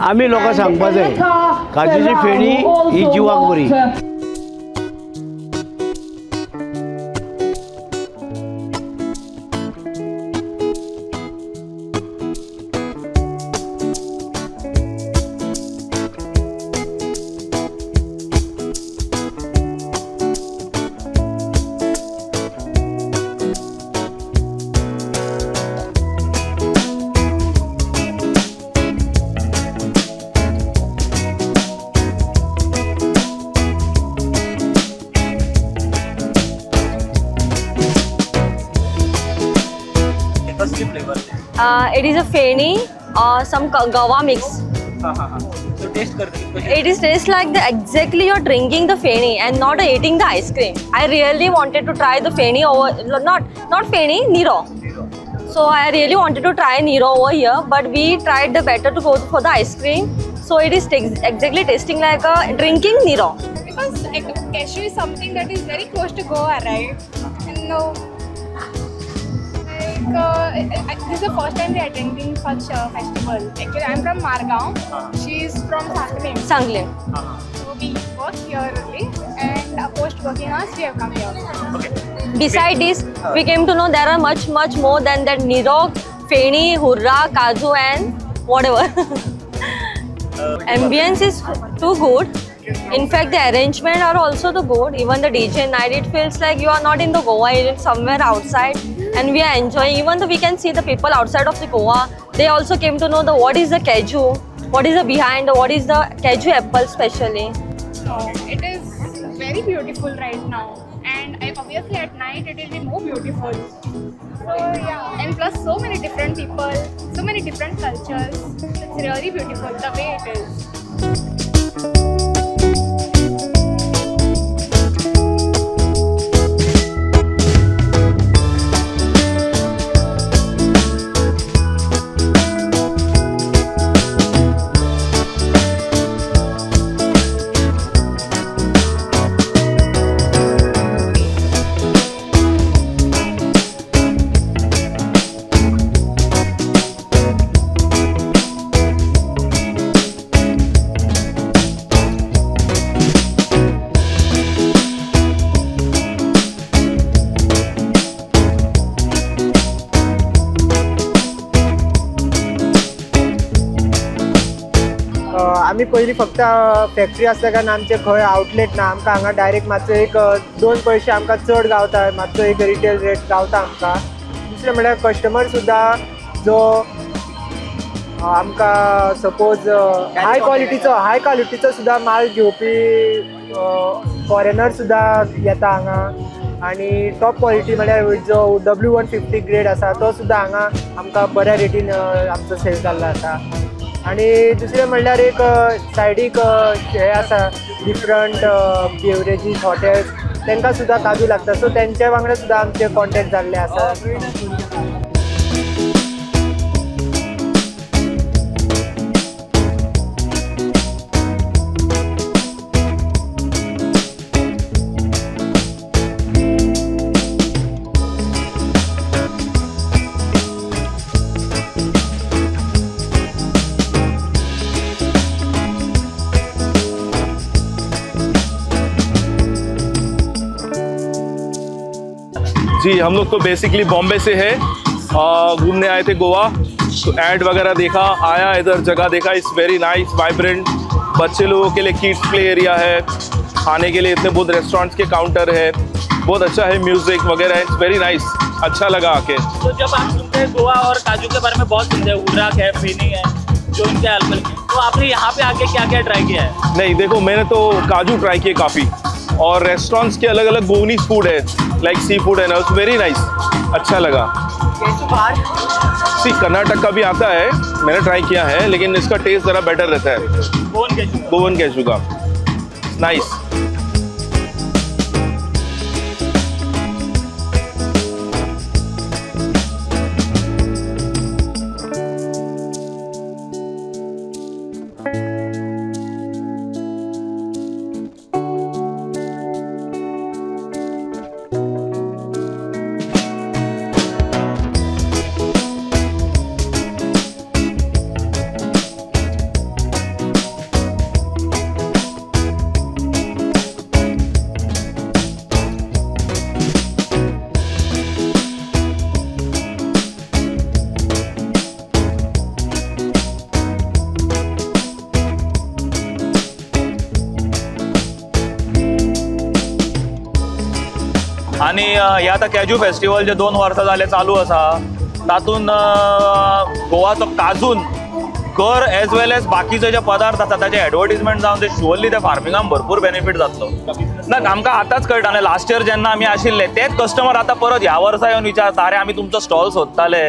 आमी लोकांक सांगपा जाय काजूची फेणी ही जिवाक बरी. It is a feni or some guava mix. So taste kar. It is taste like the exactly you're drinking the feni and not eating the ice cream. I really wanted to try the feni over not feni, Niro. So I really wanted to try Niro over here, but we tried the better to go for the ice cream. So it is exactly tasting like a drinking Niro. Because cashew is something that is very close to Goa, right? And no. This is the first time we are attending such a festival. Actually, I am from Margao. She is from Sanglem. Sanglem. So we work here only, and post working hours we have come here. Okay. Beside this, we came to know there are much more than that Niro, Feni, Hurra, Kaju and whatever. Ambience is too good. In fact, the arrangement are also the good. Even the DJ night, it feels like you are not in the Goa, you're somewhere outside, and we are enjoying. Even though we can see the people outside of the Goa, they also came to know the what is the cashew, what is the behind, what is the cashew apple specially. Oh, it is very beautiful right now, and obviously at night it will be more beautiful. So yeah, and plus so many different people, so many different cultures. It's really beautiful the way it is. आमी पयलीं फक्त factory आसल्या कारणान आमचे खंय outlet ना, आमकां हांगा डायरेक्ट मातसो एक 2 पयशे आमकां चड गावता, मातसो एक रिटेल रेट गावता आमकां. दुसरें म्हळ्यार कस्टमर सुद्दां जो आमकां सपोज हाय क्वॉलिटीचो सुद्दां माल घेवपी फॉरेनर सुद्दां येता हांगा, आनी टॉप क्वॉलिटी म्हळ्यार जो W150 grade आसा तो सुद्दां हांगा आमकां बऱ्या रेटीन आमचो सेल जाल्लो आसा. आनी दुसरें म्हणल्यार एक सायडीक हे आसा डिफरंट बेवरेजीस हॉटेल्स, तांकां सुद्दां काजू लागता, सो तेंच्या वांगडा सुद्दां आमचे कॉन्टेक्ट जाल्ले आसा. जी, हम लोग तो बेसिकली बॉम्बे से है, घूमने आए थे गोवा, तो ऐड वगैरह देखा, आया इधर, जगह देखा, it's very nice vibrant. बच्चे लोगों के लिए किड्स प्ले एरिया है, खाने के लिए इतने बहुत रेस्टोरेंट्स के काउंटर है, बहुत अच्छा है, म्यूज़िक वगैरह, it's very nice, अच्छा लगा आके। तो जब आप सुनते हैं गोवा और काजू के बारे में बहुत सुनते हैं, हुर्रा है, फेनी है, जो इनके अल्कोहल, तो आपने यहाँ पे आके क्या क्या ट्राई किया है? नहीं देखो, मैंने तो काजू ट्राई किए काफ़ी, और रेस्टोरेंट्स के अलग अलग गोवनीज फूड है, लाइक सी फूड है ना, it's very nice, अच्छा लगा। सी कर्नाटक का भी आता है, मैंने ट्राई किया है, लेकिन इसका टेस्ट ज़रा बेटर रहता है गोवन कैशू का, नाइस। आनी हे आतां कॅज्यू फेस्टिवल जे 2 वर्सां जाले चालू आसा तातूंत गोवाचो काजून कर एज वेल एज बाकीचे जे पदार्थ आसा ताचे एडवर्टीजमेंट जावन ते शुअरली त्या फार्मिंगाक भरपूर बेनिफीट जातलो. ना आमकां आतांच कळटा न्ही, लास्ट इयर जेन्ना आमी आशिल्ले तेच कस्टमर आतां परत ह्या वर्सा येवन विचारता अरे आमी तुमचो स्टॉल सोदताले,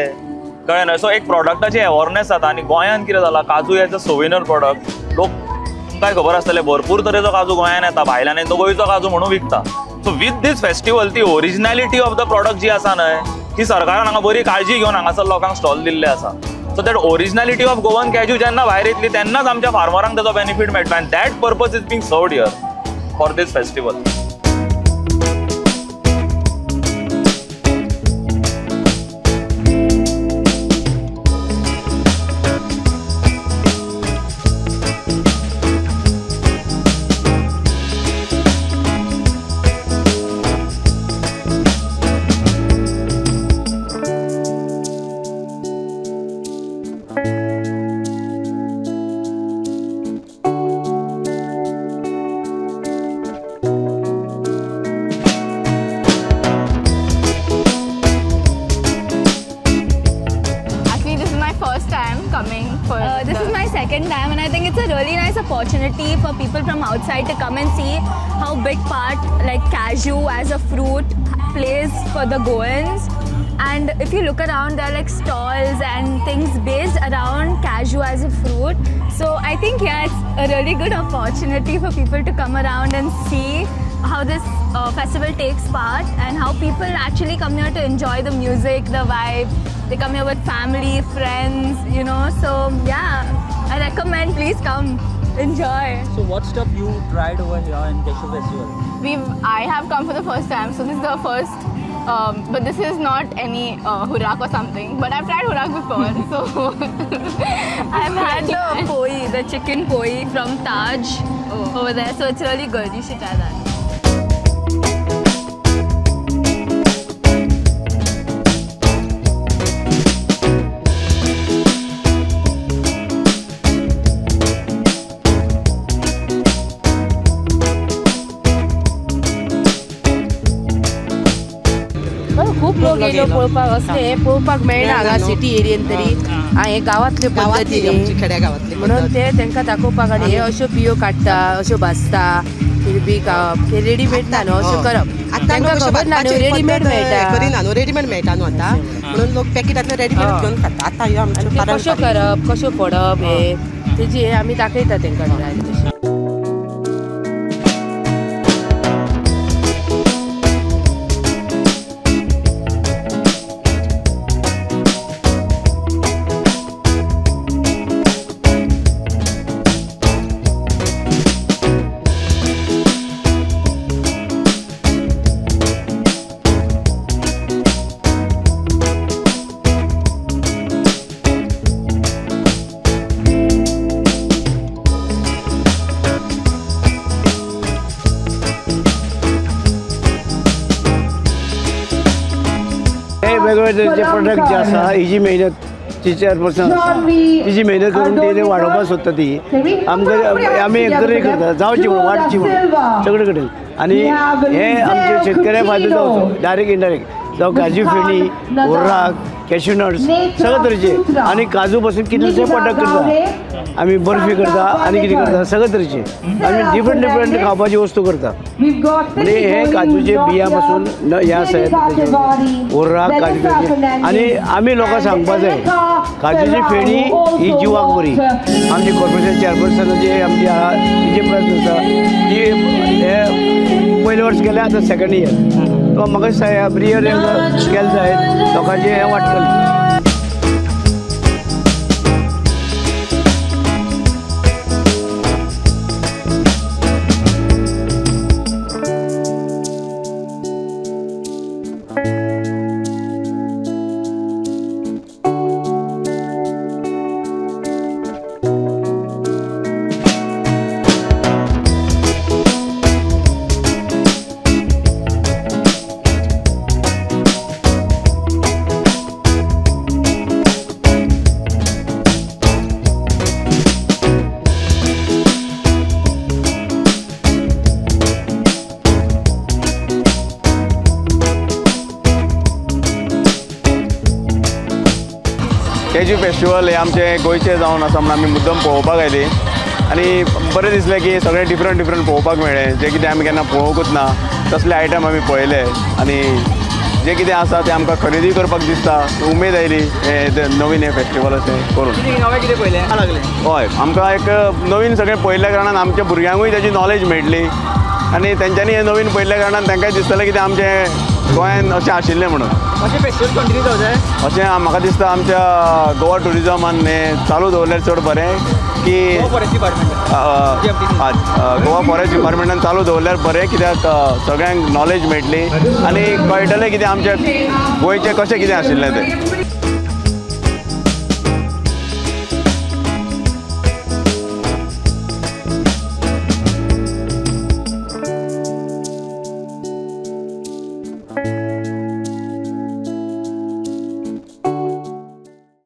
कळ्ळें न्हय. सो एक प्रॉडक्टाची अवेरनेस जाता. आनी गोंयांत कितें जालां, काजू एज अ सोविनर प्रॉडक्ट, लोक तुमकांय खबर आसतलें भरपूर तरेचो काजू गोंयांत येता, भायल्यान तो गोंयचो काजू म्हणून विकता. सो विथ these festival ती ओरिजिनॅलिटी ऑफ the product जी आसा न्हय ती सरकारान हांगा बरी काळजी घेवन हांगासर लोकांक स्टॉल दिल्ले आसा. So that originality of Goan cashew जेन्ना भायर येतली तेन्नाच आमच्या फार्मरांक ताचो बेनिफीट मेळटलो and that purpose is being served here for this festival. This is my second time and I think it's a really nice opportunity for people from outside to come and see how big part like cashew as a fruit plays for the Goans. And if you look around, there are like stalls and things based around cashew as a fruit. So I think yeah, it's a really good opportunity for people to come around and see how this festival takes part and how people actually come here to enjoy the music, the vibe. They come here with family, friends, you know. So yeah, I recommend, please come, enjoy. So what stuff you tried over here in Cashew Festival? I have come for the first time, so this is the first, but this is not any hurak or something, but I've tried hurak before, so. I've had the poi, the chicken poi from Taj over there, so it's really good, you should try that. खूप लोक येयलो पळोवपाक, असले हे पळोवपाक मेळना हांगा city एरियेन तरी. हे गांवांतल्यो पद्दती खेड्या गांवांतले म्हणून ते तांकां दाखोवपाक. आनी हे अश्यो बियो काडटा, अश्यो भाजता बी खावप, रेडीमेड ना न्हू अश्यो करप, तांकां खबर ना न्हू रेडीमेड मेळटा, करिना न्हू रेडीमेड मेळटा न्हू आतां, म्हणून लोक पॅकेटांतले रेडीमेड घेवन खाता. आतां ह्यो आमच्यो कश्यो करप, कश्यो फोडप, हे तेजी हे आमी दाखयता तांकां ट्राय तशें. वेगवेगळे तरेचे प्रोडक्ट जे आसा हेजी मेहनत ती चेअरपर्सन आसा तिजी मेहनत करून ते वाडोवपाक सोदता ती आमकां आमी एनकरेज करता जावची म्हणून, वाडची म्हणून सगळे कडेन. आनी हे आमच्या शेतकऱ्याक फायदो जावचो डायरेक्ट इनडायरेक्ट, जावं काजू फेणी, हुर्राक, कॅश्यू नट्स सगळे तरेचे. आनी काजू पासून कितलेशे प्रोडक्ट करता आमी, बर्फी करता आनी कितें करता सगळे तरेचे आमी डिफरंट डिफरंट खावपाची वस्तू करता. म्हणजे हे काजूचे बियां पासून हे आसा हुर्राक, काजू फेणी. आनी आमी लोकांक सांगपा जाय काजूची फेणी ही जिवाक बरी. आमची कॉर्पोरेशन चेअरपर्सनाची आमची आहा तिजे प्रयत्न आसा ती हे पयले वर्स गेले, आतां सेकंड इयर, तो म्हाका दिसता एवरी इयर केलें जायत लोकांचें हें वाडटलें. काजू फेस्टिवल हे आमचे गोंयचे जावन आसा म्हणून आमी मुद्दम पळोवपाक आयली आनी बरें दिसलें की सगळें डिफरंट डिफरंट पळोवपाक मेळ्ळें, जें कितें आमी केन्ना पळोवंकूच ना तसले आयटम आमी पळयले आनी जें कितें आसा तें आमकां खरेदी करपाक दिसता, उमेद आयली हे नवीन हें फेस्टिवल अशें करून. नवें कितें पळयलें लागलें? हय, आमकां एक नवीन सगळें पळयल्ल्या कारणान आमच्या भुरग्यांकूय ताची नॉलेज मेळटली आनी तेंच्यांनी हें नवीन पळयल्ल्या कारणान तांकांय दिसतलें की तें आमचें गोंयान अशें आशिल्लें म्हणून. अशें फेस्टिवल कंटिन्यू जावं जाय अशें म्हाका दिसता. आमच्या गोवा ट्युरिजमान हें चालू दवरल्यार चड बरें की गोवा फॉरेस्ट डिपार्टमेंटान चालू दवरल्यार बरें, कित्याक सगळ्यांक नॉलेज मेळटली आनी कळटलें कितें आमच्या गोंयचें कशें कितें आशिल्लें तें.